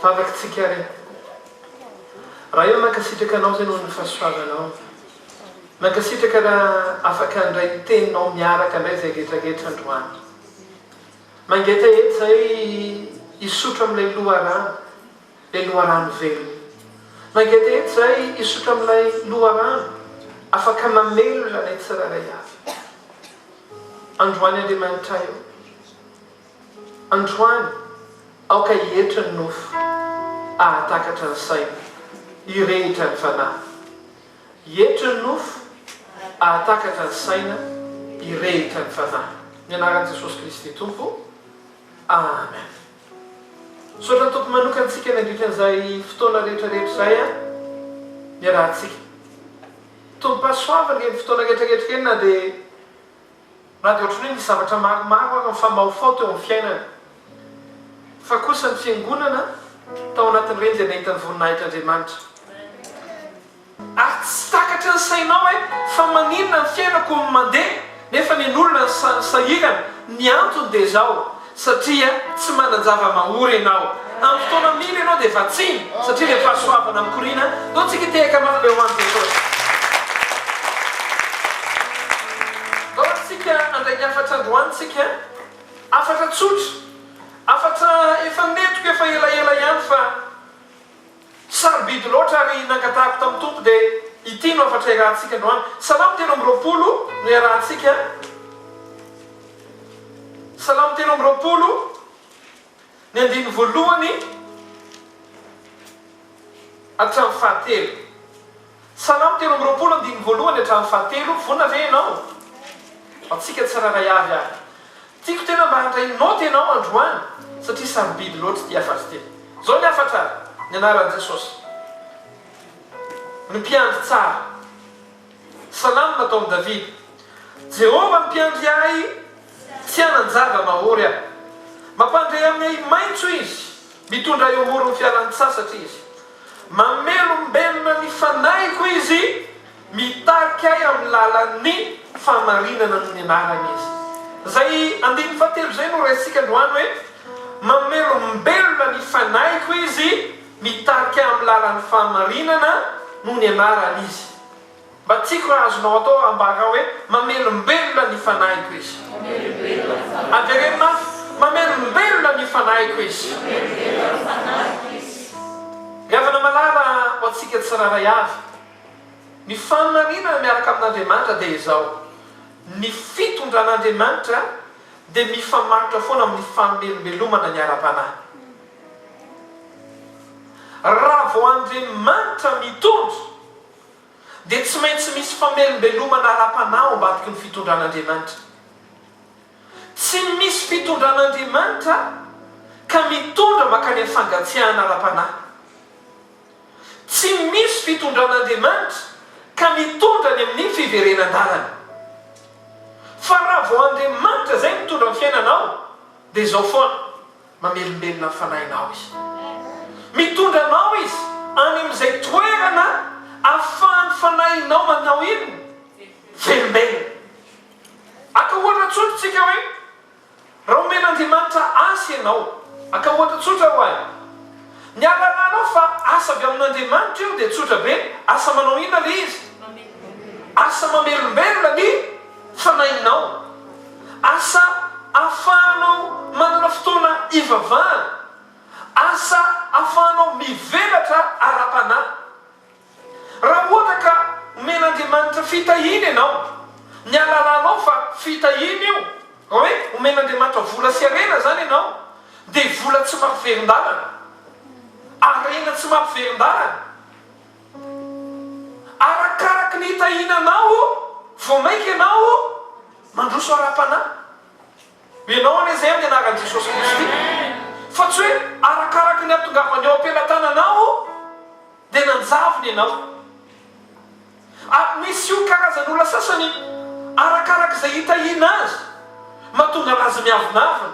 Vavakitsika re. Ray ô mankasitraka anao zay noho ny fahasoavanao. Mankasitraka raha afaka handray ny teninao miaraka indray zay rehetra rehetra androany. Mangetaheta zay hisotro amin'ilay loharano, ilay loharano velona. Mangetaheta zay hisotro amin'ilay loharano afaka mamelona anay tsirairay avy. Androany Andriamanitray ô. Androany, aoka hietry ny nofo, hahatakatra ny saina, hirehitra ny fanahy. Hietry ny nofo, hahatakatra ny saina, hirehitra ny fanahy. Ny anaran'i Jesosy Kristy Tompo. Amen. Misaotra ny Tompo manokana antsika nandritra an'izay fotoana rehetra rehetra izay an, niarahantsika. Tompom-pahasoavana ireny fotoana rehetra rehetra ireny na dia. Na dia ohatran'ny hoe nisy zavatra maromaro ary nifamahofaho teo amin'ny fiainana, fa kosa ny Fiangonana tao anatin'ireny dia nahita ny voninahitr'Andriamanitra. Ary tsy takatry ny sainao hoe fa maninona ny fiainako no mandeha nefa ny an'olona no sahirana, ny antony dia izao, Satria tsy manan-java-mahory ianao. Amin'ny fotoana mila ianao dia vatsiana, satria ilay fahasoavana mikoriana. Ndao tsika hitehaka mafy be ho an'i Jesosy. Ndao ary tsika handray ny hafatra androany tsika. Hafatra tsotra. Hafatra efa nentiko efa elaela ihany fa sarobidy loatra ary nangatahako tamin'ny Tompo dia ity no hafatra iarahantsika androany. Salamo 23 no iarahantsika. Salamo 23, ny andininy voalohany hatramin'ny fahatelo. Salamo 23, andininy voalohany hatramin'ny fahatelo, vonona ve ianao? Antsika tsirairay avy ary. Tiako tena mba handray naoty ianao androany satria sarobidy loatra ity hafatra ity. Izao ny hafatra ary, ny anaran'i Jesosy. Ny mpiandry tsara. Salamo nataon'i Davida. Jehovah mpiandry ahy, tsy hanan-java-mahory aho. Mampandre amin'ny ahi-maitso Izy, mitondra ahy eo amoron'ny fialan-tsasatra Izy. Mamelombelona ny fanahiko Izy, mitarika ahy amin'ny lalan'ny fahamarinana noho ny anarany Izy. Izay andininy fahatelo izay no raisintsika androany hoe, Mamelombelona ny fanahiko Izy, Mitarika amin'ny lalan'ny fahamarinana noho ny anarany Izy. Mba tiako raha azonao atao ambara hoe, Mamelombelona ny fanahiko Izy. Avereno mafy, Mamelombelona ny fanahiko Izy. Ry havana malala, ho antsika tsirairay avy, ny fahamarinana miaraka amin'Andriamanitra dia izao, ny fitondran'Andriamanitra dia mifamatotra foana amin'ny famelombelomana ny ara-panahy. Raha vao Andriamanitra mitondra dia tsy maintsy misy famelombelomana ara-panahy ao ambadiky ny fitondran'Andriamanitra. Tsy misy fitondran'Andriamanitra ka mitondra mankany amin'ny fangatsiahana ara-panahy. Tsy misy fitondran'Andriamanitra ka mitondra any amin'ny fiverenan-dalana. Fa raha vao Andriamanitra izay mitondra ny fiainanao dia izao foana, Mamelombelona ny fanahinao Izy. Mitondra anao Izy any amin'izay toerana ahafahan'ny fanahinao manao inona? Velombelona. Aka ohatra tsotra isika hoe, raha omen'Andriamanitra asa ianao, aka ohatra tsotra ho ahy, ny ahalalanao fa asa avy amin'Andriamanitra io dia tsotra be, asa manao inona ilay izy? Asa mamelombelona ny fanahinao. Asa ahafahanao manana fotoana hivavahana. Asa ahafahanao mivelatra ara-panahy. Raha ohatra ka omen'Andriamanitra fitahiana ianao, ny ahalalanao fa fitahiana io, raha hoe omen'Andriamanitra vola sy harena izany ianao, dia vola tsy mampiverin-dalana, harena tsy mampiverin-dalana. Arakaraky ny hitahiana anao vao mainka ianao mandroso ara-panahy. Ianao anie izay amin'ny anaran'i Jesosy Kristy. Fa tsy hoe arakaraky ny hahatongavany eo am-pelatananao dia nanjavona ianao. Ary misy io karazan'olona sasany arakaraky izay hitahiana azy mahatonga anazy miavonavona.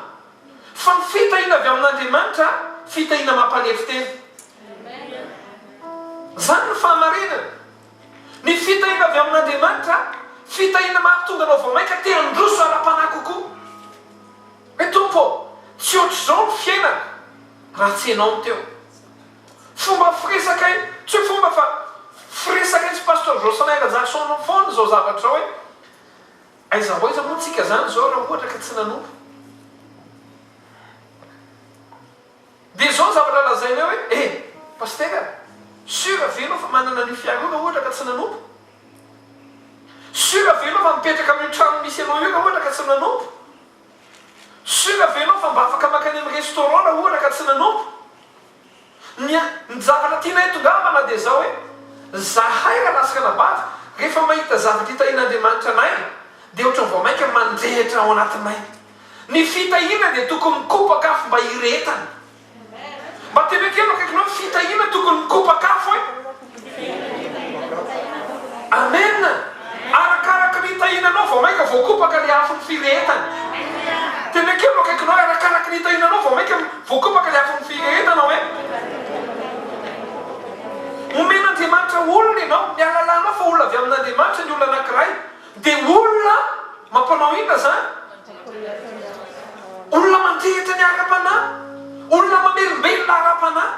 Fa ny fitahiana avy amin'Andriamanitra fitahiana mampanefy tena. Izany no fahamarinana. Ny fitahiana avy amin'Andriamanitra, fitahiana mahatonga anao vao mainka te handroso ara-panahy kokoa. Hoe Tompo ô, tsy ohatr'izao ny fiainako raha tsy Ianao no teo. Fomba firesakay, tsy hoe fomba fa firesakay sy Pasteur Jocelyn Rajason foana izao zavatra izao hoe, aiza ho aiza moa tsika izany izao raha ohatra ka tsy nanompo? Dia izao ny zavatra lazainay hoe, eh! Pasitera, sûr ve ianao fa manana an'io fiara io raha ohatra ka tsy nanompo? Sûr ve ianao fa mipetraka amin'io trano misy anao io raha ohatra ka tsy nanompo? Sûr ve ianao fa mba afaka mankany amin'ny restaurant raha ohatra ka tsy nanompo? Ny ny zavatra tianay tongavana dia izao hoe, zahay rahalahy sy ranabavy, rehefa mahita zavatra itahian'Andriamanitra anay dia ohatran'ny vao mainka mandrehitra ao anatinay. Ny fitahiana dia tokony mikopaka afo mba hirehetana. Mba teneno kely eo akaikinao ny fitahiana tokony mikopaka afo e. Amen. Arakaraka ny itahiana anao vao mainka voakopaka le afon'ny firehetana. Teneno kely eo akaikinao arakaraka ny itahiana anao vao mainka voakopaka le afon'ny firehetana hoe. Omen'Andriamanitra olona ianao, ny halalanao fa olona avy amin'Andriamanitra ny olona anankiray. Dia olona mampanao inona izany? Olona mandrehitra ny ara-panahy, olona mamelombelona ara-panahy.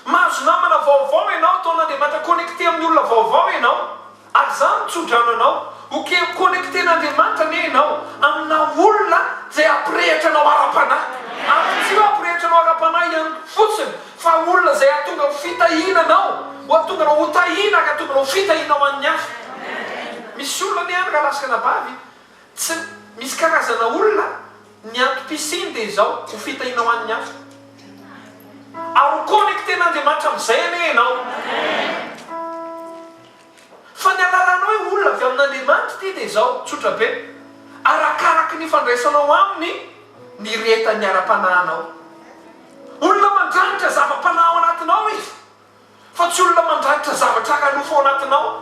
Mahazo namana vaovao ianao, ataon'Andriamanitra connecté amin'ny olona vaovao ianao, ary izany mitsodrano anao. Ho connecté-n'Andriamanitra anie ianao amina olona izay hampirehitra anao ara-panahy. Ary tsy hoe hampirehitra anao ara-panahy ihany fotsiny, Fa olona izay hahatonga ho fitahiana anao, ho hahatonga anao ho tahiana ary hahatonga anao ho fitahiana ho an'ny hafa. Misy olona anie any rahalahy sy ranabavy, tsy, misy karazana olona, ny antom-pisiany dia izao, ho fitahiana ho an'ny hafa. Ary ho connecter-n'Andriamanitra amin'izay anie ianao. Fa ny alalanao hoe olona avy amin'Andriamanitra ity dia izao, tsotra be, arakaraky ny ifandraisanao aminy ny irehetan'ny ara-panahinao. Olona mandranitra zava-panahy ao anatinao izy, fa tsy olona mandranitra zavatra ara-nofo ao anatinao.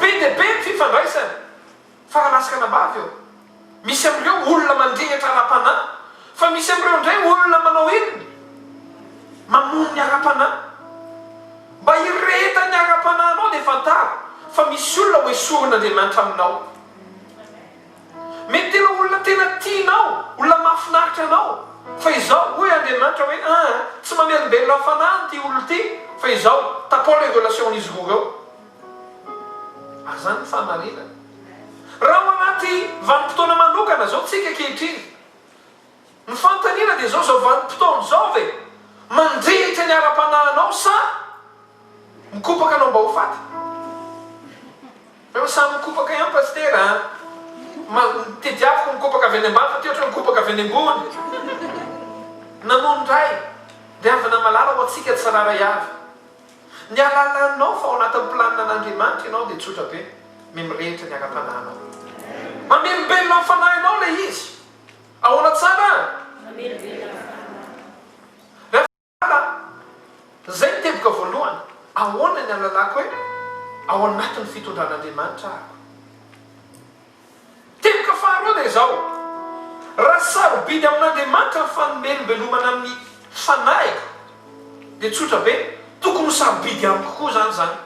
Be dia be ny fifandraisana. Fa raha lasy ranabavy ô, misy amin'ireo olona mandrehitra ara-panahy, fa misy amin'ireo indray olona manao inona? Mamono ny ara-panahy. Mba hirehetan'ny ara-panahinao dia fantaro fa misy olona ho esorin'Andriamanitra aminao. Mety tena olona tena tianao, olona mahafinaritra anao, fa izao, hoy Andriamanitra hoe, aa, tsy mamelombelona fanahiny ity olona ity, fa izao, tapao ilay relation-n'izy roa ireo. Ary izany ny fahamarinana. Raha ao anaty vanim-potoana manokana izao tsika ankehitriny, ny fanontaniana dia izao, izao vanim-potoana izao ve mandrehitra ny ara-panahinao sa mikopaka anao mba ho faty? Efa samy mikopaka ihany Pasitera a! Ma, tediaviko mikopaka avy any ambany fa ty ohatran'ny mikopaka avy any ambony. Namono indray, ry havana malala ho antsika tsirairay avy. Ny halalanao fa ao anatin'ny planina an'Andriamanitra ianao dia tsotra be, me mirehitra ny ara-panahinao. Mamelombelona ny fanahinao ilay izy. Ahoana tsara? Mamelombelona ny fanahy. Ry havana, izay ny teboka voalohany. Ahoana ny halalako hoe ao anatin'ny fitondran'Andriamanitra aho? Teboka faharoa dia izao, Raha sarobidy amin'Andriamanitra ny famelombelomana amin'ny fanahiko, dia tsotra be, tokony ho sarobidy amiko koa izany izany.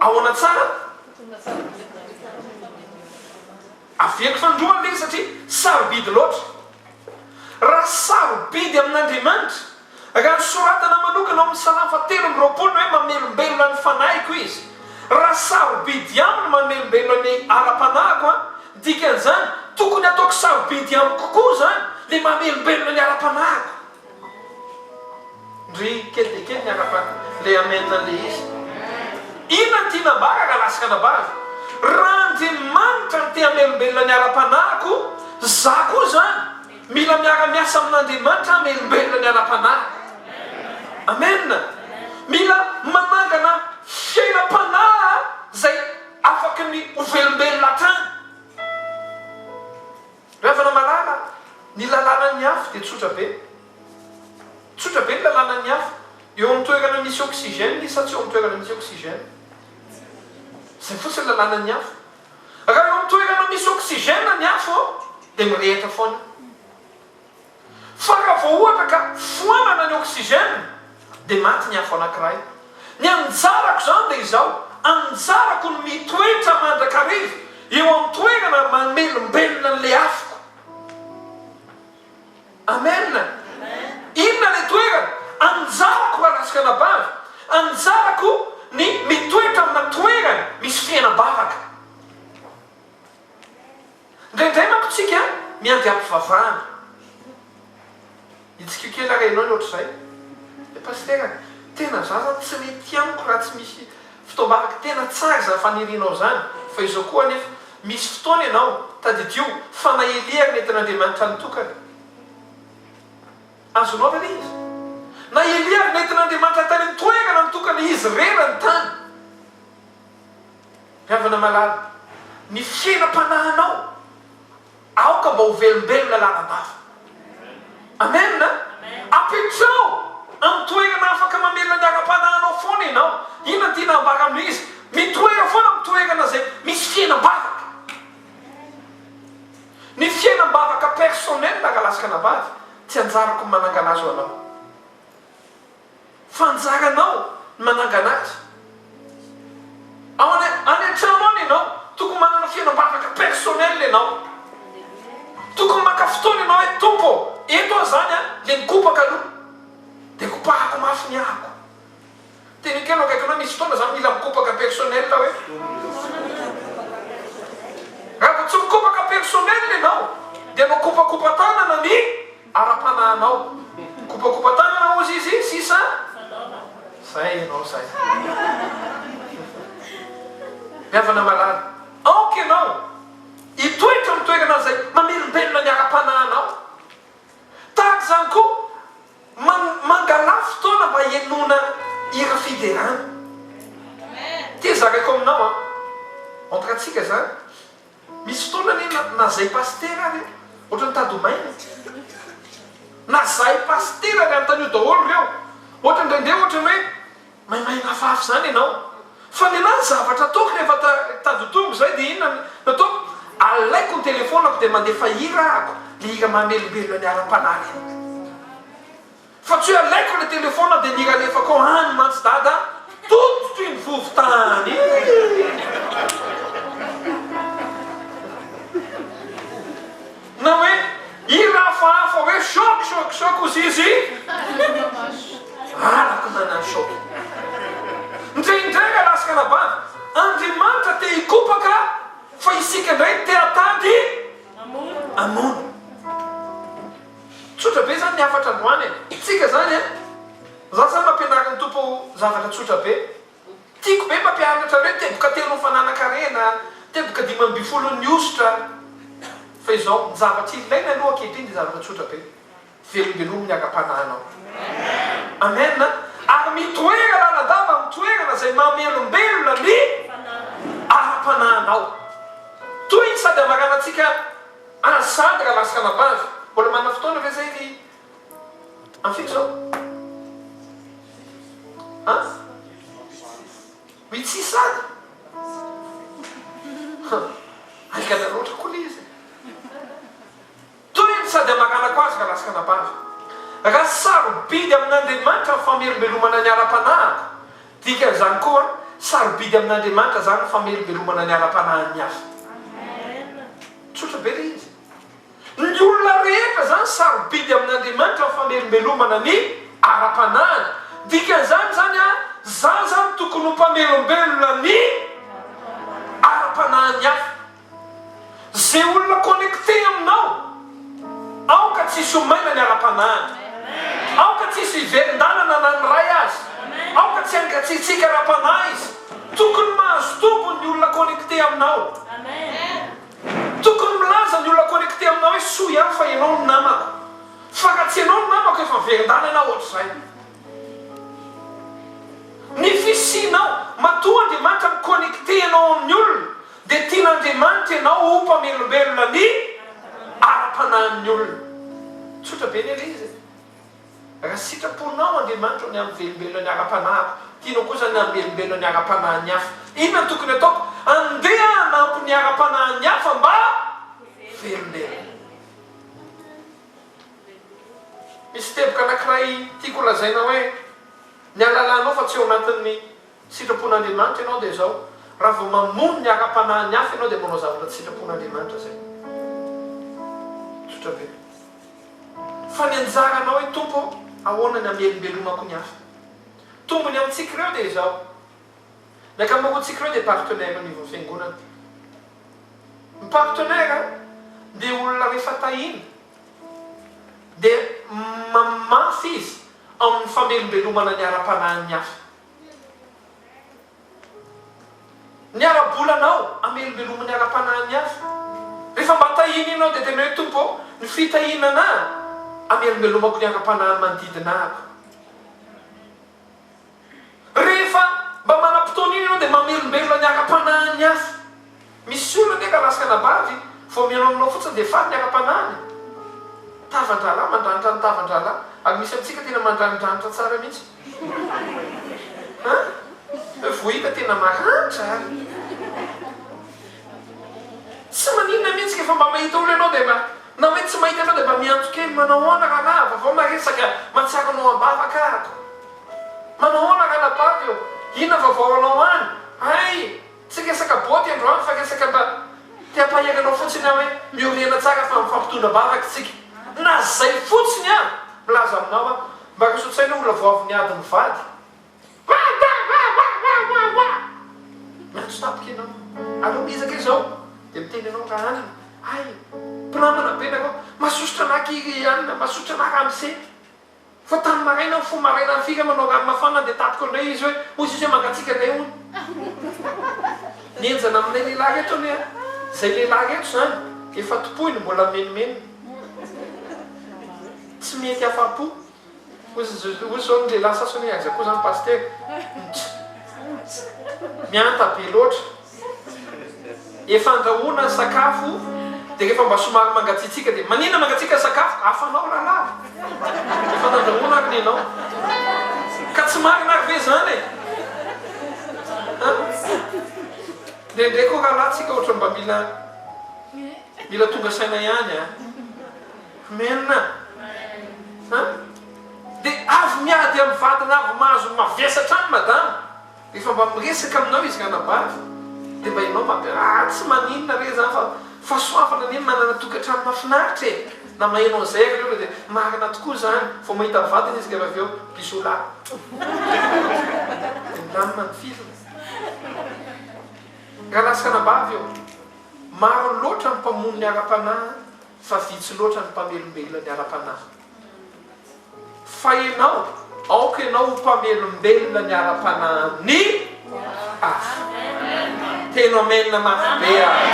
Ahoana tsara? Averiko fanindroany ilay izy satria sarobidy loatra. Raha sarobidy amin'Andriamanitra, raha nosoratana manokana ao amin'ny Salamo fahatelo amby roapolo ny hoe mamelombelona ny fanahiko Izy, raha sarobidy aminy mamelombelona ny ara-panahiko an, dikan'izany tokony hataoko sarobidy amiko koa izany ilay mamelombelona ny ara-panahiko. Ndry kely dia kely ny ara-panahy, ilay amen an'ilay izy. Inona no tiana ambara rahalahy sy ranabavy? Raha Andriamanitra no te hamelombelona ny ara-panahiko, za koa izany mila miara-miasa amin'Andriamanitra hamelombelona ny ara-panahiko. Amen! Mila manangana fiainam-panahy izay afaky ny ho velombelona hatrany. Ry havana malala, ny lalànan'ny afo dia tsotra be. Tsotra be ny lalànan'ny afo. Eo amin'ny toerana misy oxygène izy sa tsy eo amin'ny toerana misy oxygène? Izay fotsiny ny lalànan'ny afo. Raha eo amin'ny toerana misy oxygène ny afo dia mirehitra foana. Fa raha vao ohatra ka foanana ny oxygène dia maty ny afo anankiray. Ny anjarako izany dia izao, anjarako ny mitoetra mandrakariva eo amin'ny toerana mamelombelona an'ilay afoko. Amen! tsika miandry ampivavahana. Itsikio kely ary ianao ny ohatr'izay. Eh Pasitera, tena za zany tsy mety amiko raha tsy misy fotoam-bavaka. Tena tsara izany fanirianao izany, fa izao koa anefa, misy fotoana ianao, tadidio, fa na Elia ary nentin'Andriamanitra nitokana. Azonao ve ilay izy? Na Elia ary nentin'Andriamanitra tany amin'ny toerana nitokana izy irery ny tany. Ry havana malala, ny fiainam-panahinao, Aoka mba ho velombelona lalandava. Amen! Apetraho amin'ny toerana afaka mamelona ny ara-panahinao foana ianao. Inona no tiana hambara amin'izy? Mitoera foana amin'ny toerana izay misy fiainam-bavaka. Ny fiainam-bavaka personnel, rahalahy sy ranabavy, tsy anjarako ny manangana azy ho anao. Fa anjaranao ny manangana azy. Ao any any an-trano any ianao, tokony manana fiainam-bavaka personnel ianao. Tokony maka fotoana ianao hoe, Tompo ô, eto aho izany an, le mikopaka aloha, dia kopahako mafy ny ahako. Teneno kely eo akaikinao, misy fotoana izany mila mikopaka personnel hoe. Raha vao tsy mikopaka personnel ianao, dia mikopakopa-tanana ny Ara-panahinao. Kopakopa-tanana hozy izy sisa zay ianao zay. Ry havana malala, aoka ianao hitoetra amin'ny toerana izay mamelombelona ny ara-panahinao. Tahaka izany koa, mangalà fotoana mba henoana hira fiderana. Ity zaraiko aminao an, entre antsika izany. Misy fotoana anie na na zay pasitera ary ohatran'ny tady ho maina e. Na zay pasitera ary anontanio daholo ireo. Ohatra indraindray ohatran'ny hoe maimaina hafahafa izany ianao. Fa ny anah ny zavatra ataoko rehefa ta tady ho tonga izay dia inona no ataoko? Alaiko ny telefonako dia mandefa hira ahako, le hira mamelombelona ny ara-panahy ireny. Fa tsy hoe alaiko ilay telephone dia ny hira alefako ao any mantsy dada tototry ny vovo-tany Na hoe hira hafahafa hoe choc choc choc hozy izy Halako manano choc Indraindray rahalahy sy ranabavy Andriamanitra te hikopaka fa isika indray te hatady hamono. Tsotra be zany ny hafatra androany e! Tsika zany an! Za zany nampianarin'ny Tompo zavatra tsotra be. Tiako be mampianatra hoe teboka telon'ny fananan-karena, teboka 15n'ny hosotra. Fa izao, ny zavatra ilaina aloha ankehitriny dia zavatra tsotra be. Velombelomy ny ara-panahinao. Amen! Ary mitoera lalandava amin'ny toerana izay mamelombelona ny ara-panahinao. Toy ny sady hamaranantsika Aza sady raha lasa anabavy. Mbola manana fotoana ve zay ry Amfito zao? An? Oui tsy sady? Hum. Haingana loatra koa le izy e. Toy ny sady hamaranako azy raha lasa anabavy. Raha sarobidy amin'Andriamanitra ny famelombelomana ny ara-panahiko, dikan'izany koa sarobidy amin'Andriamanitra izany ny famelombelomana ny ara-panahin'ny hafa. Tsotra be ilay izy. Ny olona rehetra izany sarobidy amin'Andriamanitra ny famelombelomana ny ara-panahiny. Dikan'izany izany an, za izany tokony ho mpamelombelona ny ara-panahin'ny hafa. Ze olona connecté aminao, aoka tsy hisy ho maina ny ara-panahiny. Aoka tsy hisy hiverin-dalana na ny iray aza. Aoka tsy hangatsiatsiaka ara-panahy izy. Tokony mahazo tombony ny olona connecté aminao. Tokony milaza ny olona connecté aminao hoe soa ihany fa ianao no namako. Fa raha tsy ianao no namako efa miverin-dalana aho ohatr'izay. Ny fisianao, matoa Andriamanitra mi-connecté anao amin'ny olona dia tian'Andriamanitra ianao ho mpamelombelona ny ara-panahin'ny olona. Tsotra be anie ilay izy e. Raha sitraponao Andriamanitra ny hamelombelona ny ara-panahiko, tianao koa izany ny hamelombelona ny ara-panahin'ny hafa. Inona no tokony hataoko? Andeha hanampy ny ara-panahin'ny hafa mba velombelona. Misy teboka anankiray tiako holazaina hoe, ny halalanao fa tsy ao anatin'ny sitrapon'Andriamanitra ianao dia izao, raha vao mamono ny ara-panahin'ny hafa ianao dia manao zavatra tsy sitrapon'Andriamanitra izay. Tsotra be. Fa ny anjaranao hoe Tompo ô, ahoana ny hamelombelomako ny hafa? Tombony amintsika ireo dia izao, ny ankamaroantsika ireo dia partenaire eo anivon'ny fiangonana. Ny partenaire, Dia olona rehefa tahiana dia mamafy izy amin'ny famelombelomana ny ara-panahin'ny hafa. Ny ara-bolanao, amelombelominy ara-panahin'ny hafa. Rehefa mba tahiana ianao dia tena hoe Tompo ô, ny fitahiana anah, amelombelomako ny ara-panahin'ny manodidina ahako. Rehefa mba manam-potoana iny ianao dia mamelombelona ny ara-panahin'ny hafa. Misy olona anie ka lasa anabavy vao mihaino aminao fotsiny dia faly ny ara-panahiny. Tavan-drahalahy, mandranitra ny tavan-drahalahy. Ary misy amintsika tena mandranindranitra tsara mihitsy. An? Hoe vao hita tena maranitra ary. Tsy maninona mihitsy ka efa mba mahita olona ianao dia mba, na hoe tsy mahita ianao dia mba miantso kely, manao ahoana rahalahy, vaovao maresaka, mahatsiaro anao am-bavaka aho. Manao ahoana ranabavy ô? Inona vaovao anao any? Hay! Tsy resaka boty androany fa resaka mba te hampahery anao fotsiny aho hoe miorena tsara fa mifampitondra am-bavaka isika. Na zay fotsiny aho milaza aminao aho. Mba raiso an-tsaina hoe olona vao avy niady nivady. Wa wa wa wa wa wa wa! Miantso tampoka ianao. Aleo miezaka izao. Dia miteny ianao raha anana. Hay! Mpinamana be nareo. Masosotra anah aky ry anona, masosotra anah ramose. Fa tamin'ny maraina mifoha maraina amin'ny firy manao rano mafana dia tapiko indray izy hoe hoy izy hoe mangatsiaka indray hono. Ny henjana aminay lehilahy reto anie an! Izay lehilahy reto izany efa tompoiny mbola mimenomenona. Tsy mety afa-po. Hoy izao ny lehilahy sasany hoe aiza koa izany pasitera? Mihanta be loatra. Efa andrahoana ny sakafo dia rehefa mba somary mangatsiatsiaka dia maninona mangatsiaka ny sakafo? Hafanao rahalahy! Efa nandrahoana ary ny anao. Ka tsy marina ary ve izany e? An? Indraindray koa rahalahy tsika ohatran'ny mba mila mila tonga saina ihany an! Amen! An? Dia avy miady amin'ny vadina avy mahazo mavesatra any madama. Rehefa mba miresaka aminao izy ranabavy dia mba ianao mba ah tsy maninona re zany fa fahasoavana anie ny manana tokantrano mahafinaritra e! Na maheno an'izay ary ireo dia marina tokoa izany, vao mahita ny vadiny izy rehefa avy eo bisous là dia milamina ny film. Rahalahy sy ranabavy ô, maro loatra ny mpamono ny ara-panahy fa vitsy loatra ny mpamelombelona ny ara-panahy. Fa ianao, aoka ianao ho mpamelombelona ny ara-panahin'ny hafa. Teno amen mafy be ary.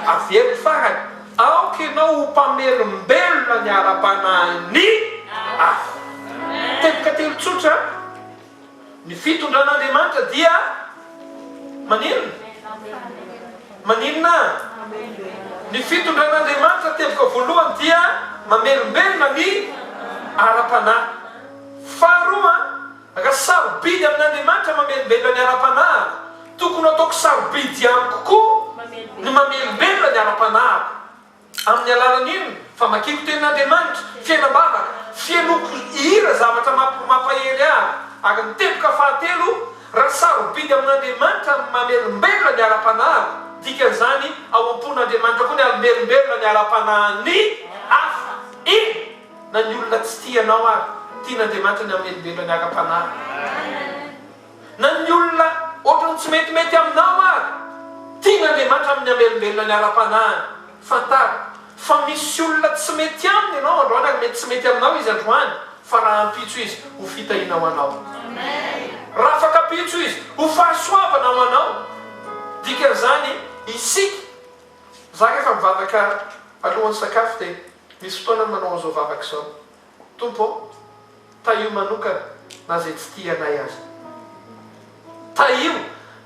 Averiko farany, aoka ianao ho mpamelombelona ny ara-panahin'ny hafa. Teboka telo tsotra. Ny fitondran'Andriamanitra dia maninona? Maninona? Ny fitondran'Andriamanitra teboka voalohany dia mamelombelona ny ara-panahy. Faharoa, raha sarobidy amin'Andriamanitra mamelombelona ny ara-panahiko, tokony ho ataoko sarobidy amiko koa ny mamelombelona ny ara-panahiko. Amin'ny alalan'ny inona? Famakiako tenin'Andriamanitra, fiainam-bavaka, fihainoako hira zavatra mampahery ahy, ary ny teboka fahatelo, raha sarobidy amin'Andriamanitra ny mamelombelona ny ara-panahiko, dikan'izany ao am-pon'Andriamanitra koa ny hamelombelona ny ara-panahin'ny hafa. Eny, na ny olona tsy tia anao ary, tian'Andriamanitra ny hamelombelona ny ara-panahiny. Na ny olona ohatran'ny tsy metimety aminao ary, tian'Andriamanitra amin'ny hamelombelona ny ara-panahiny. Fantaro fa misy olona tsy mety aminy ianao androany ary mety tsy mety aminao izy androany, fa rahampitso izy ho fitahiana ho anao. Raha afak'ampitso izy ho fahasoavana ho anao. Dikan'izany, isika, za rehefa mivavaka alohan'ny sakafo dia misy fotoana manao an'izao vavaka izao, Tompo ô, Tahio manokana na zay tsy tia anay aza. Tahio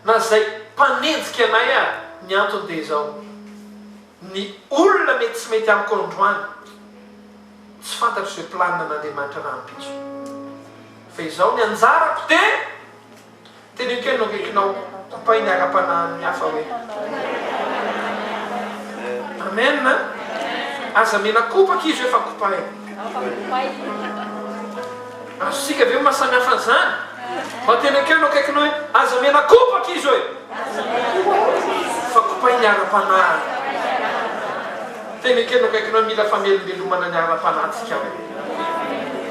na zay mpanenjika anay ary ny antony dia izao, ny olona mety tsy mety amiko androany tsy fantatro izay planina an'Andriamanitra rahampitso. Fa izao ny anjarako dia. Teneno kely no akaikinao kopay ny ara-panahin'ny hafa hoe Amen a! Aza mena kopaka izy hoe fa kopay. Azontsika ve ny maha samy hafa an'izany? Mba teneno kely no akaikinao hoe aza mena kopaka izy hoe fa kopay ny ara-panahiny. Teneno kely no akaikinao hoe mila famelombelomana ny ara-panahintsika hoe.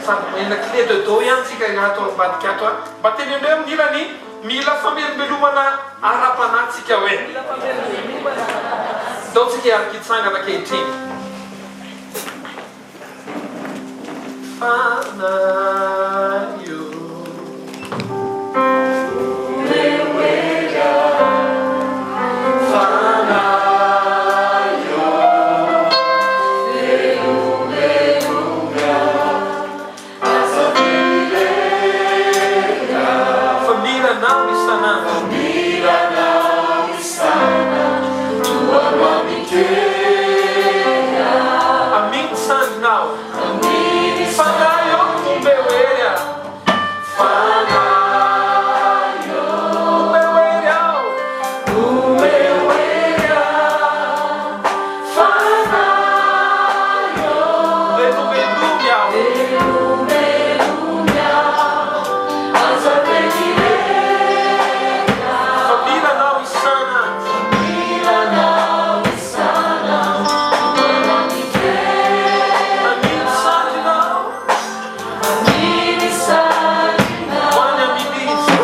Sady manana clé de dos ihany tsika ato ambadika ato a! Mba teneno hoe amin'ny ilany mila famelombelomana ara-panahy tsika hoe. Ndao tsika hiaraka hitsangana ankehitriny. Fanahy o. Fanahy o. Fa mila anao isan'andro. Amin sandrinao. Fanahy ô, omeo hery aho. Fanahy ô, omeo hery aho. Omeo hery aho. Fanahy ô, velomelomy aho. Fa mila anao isan'andro. Amin sandrinao. Ho any amin'iza.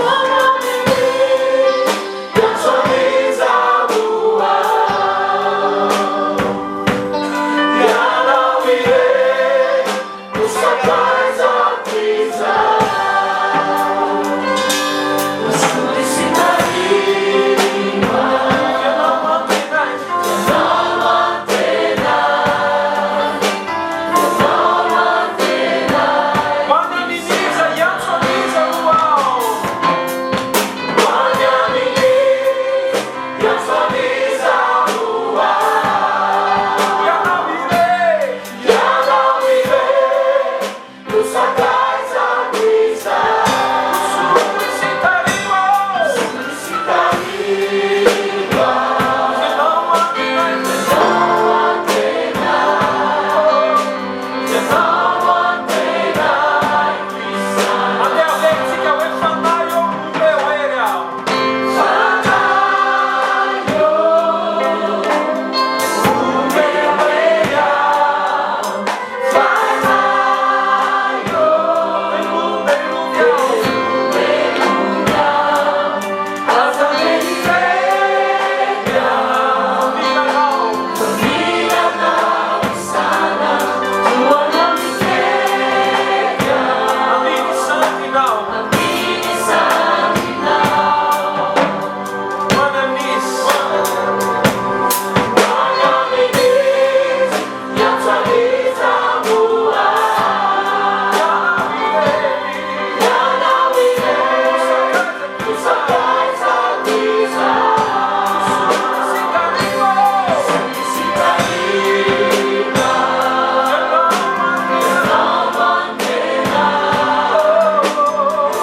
Ianao irery no sakaizako Ianao antenaiko. Ho any amin'iza, hiantso an'iza ho aho. Ho any amin'iza, hiantso an'iza ho aho. Ianao irery, Ianao irery no sakaizako Soloy sy tariho aho. Ianao antenaiko. Ianao antenaiko. Andeha averintsika hoe Fanahy ô, omeo hery aho. Fanahy ô, omeo hery aho. Fanahy ô, velomelomy aho. Aza irery aho. Mila anao. Mila anao isan'andro. Amin sandrinao. Amin sandrinao. Ho any amin'iza. Ho any amin'iza, hiantso an'iza ho aho. Ianao irery. Ianao irery Sakaizako no sakaizako Soloy sy tariho. Sy tariho. Ianao antenaiko.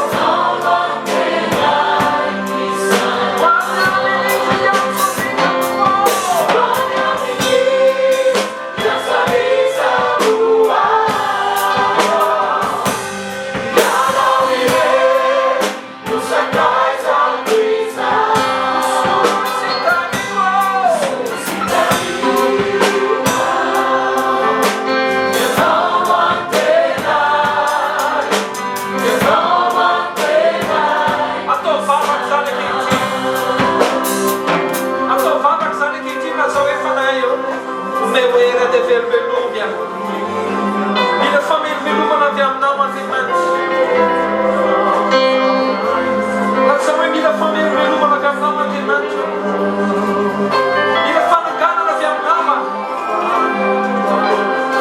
Ianao antenaiko isan'andro. Ho any amin'iza, hiantso an'iza ho aho. Ho any amin'iza, hiantso an'iza ho aho. Ianao irery no sakaizako Soloy sy tariho. Sy tariho. Ianao antenaiko. Ianao antenaiko. Atao vavaka izany ankehitriny. Atao vavaka izany ankehitriny lazao hoe Fanahy ô, omeo hery andeha velomelomy aho. Mila famelombelomana avy aminao Andriamanitra. Lazao hoe mila famelombelomana avy aminao Andriamanitra. Mila fananganana avy aminao aho.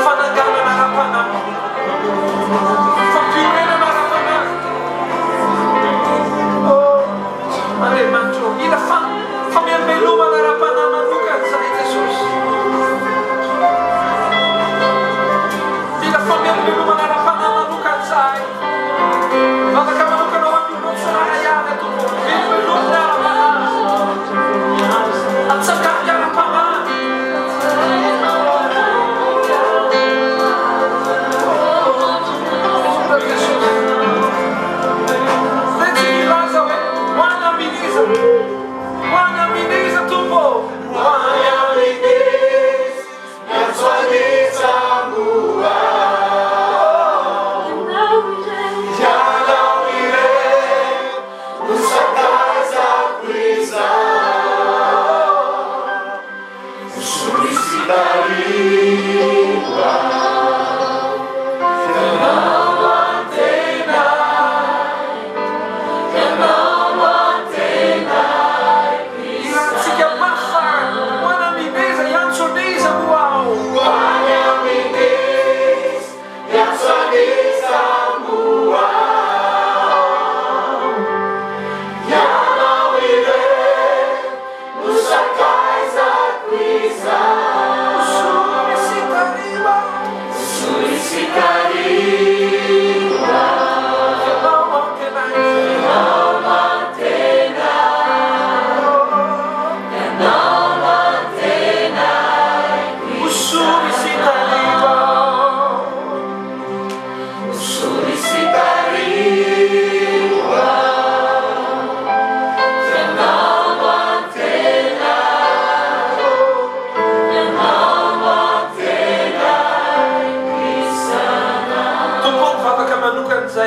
Fananganana ara-panahy. Fampiorenana ara-panahy. Oh, Andriamanitra ô, mila famelombelomana ara-panahy manokana izahay Jesosy. Mila famelombelomana ara-panahy manokana izahay. Vavaka manokana ho an'ny olona tsirairay avy Tompo. Velombelomina ara-panahy. Atsangano.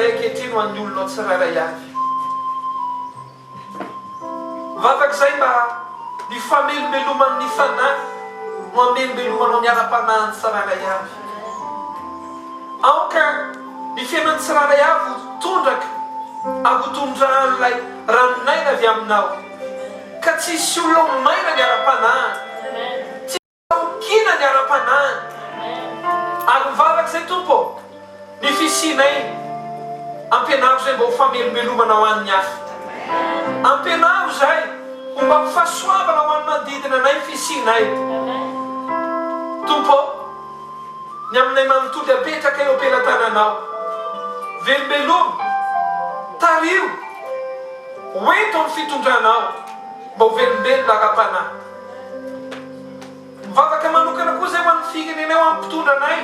izahay ankehitriny ho an'ny olonao tsirairay avy. Mivavaka izahay mba ny famelombeloman'ny Fanahy no hamelombelomanao ny ara-panahin'ny tsirairay avy. Aoka ny fiainan'ny tsirairay avy ho tondraka ary ho tondrahan'ilay ranon'aina avy aminao, ka tsy hisy olona ho maina ny ara-panahiny. Tsy ho kiana ny ara-panahiny. Ary mivavaka izay Tompo ô, ny fisianay ampianaro izay mba ho famelombelomana ho an'ny hafa. Ampianaro izahay ho mba ho fahasoavana ho an'ny manodidina anay ny fisianay. Tompo ô, ny aminay manontolo dia apetraka eo am-pelatananao. Velombeloma, tariho, ho ento amin'ny fitondranao mba ho velombelona ara-panahy. Mivavaka manokana koa izay ho an'ny firenenay ho an'ny mpitondra anay.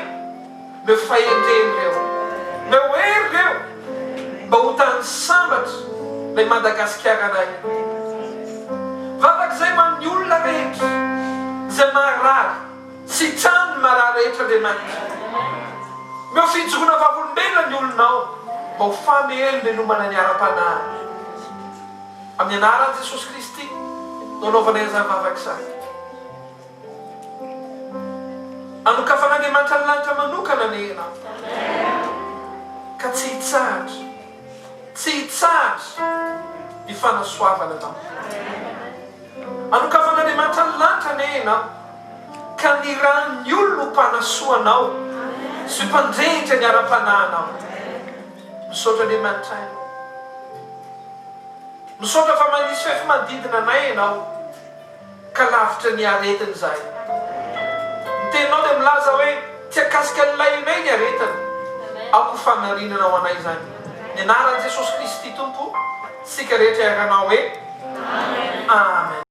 Meo fahendrena ireo. Meo hery ireo mba ho tany sambatra ilay Madagasikara anay. Vavaka izay ho an'ny olona rehetra izay marary sy trano ny marary rehetra Andriamanitra. Meo fijoroana vavolombelona ny olonao mba ho famelombelomana ny ara-panahy. Amin'ny anaran'i Jesosy Kristy no anaovanay an'izany vavaka izany. Anokafan'Andriamanitra ny lanitra manokana anie ianao. Ka tsy hitsahatra, tsy hitsahatra ny fanasoavana anao. Anokafan'Andriamanitra ny lanitra anie ianao. Ka nirahan'ny olona ho mpanasoa anao sy mpandrehitra ny ara-panahinao. Misaotra Andriamanitra e. Misaotra fa manisy fefy manodidina anay Ianao ka lavitra ny aretina izahay. Ny teninao dia milaza hoe tsy hakasika ny lahinay ny aretina. Aoka ho fanarinana ho anay izany. Ny anaran'i Jesosy Kristy Tompo, isika rehetra hiaranao hoe Amen.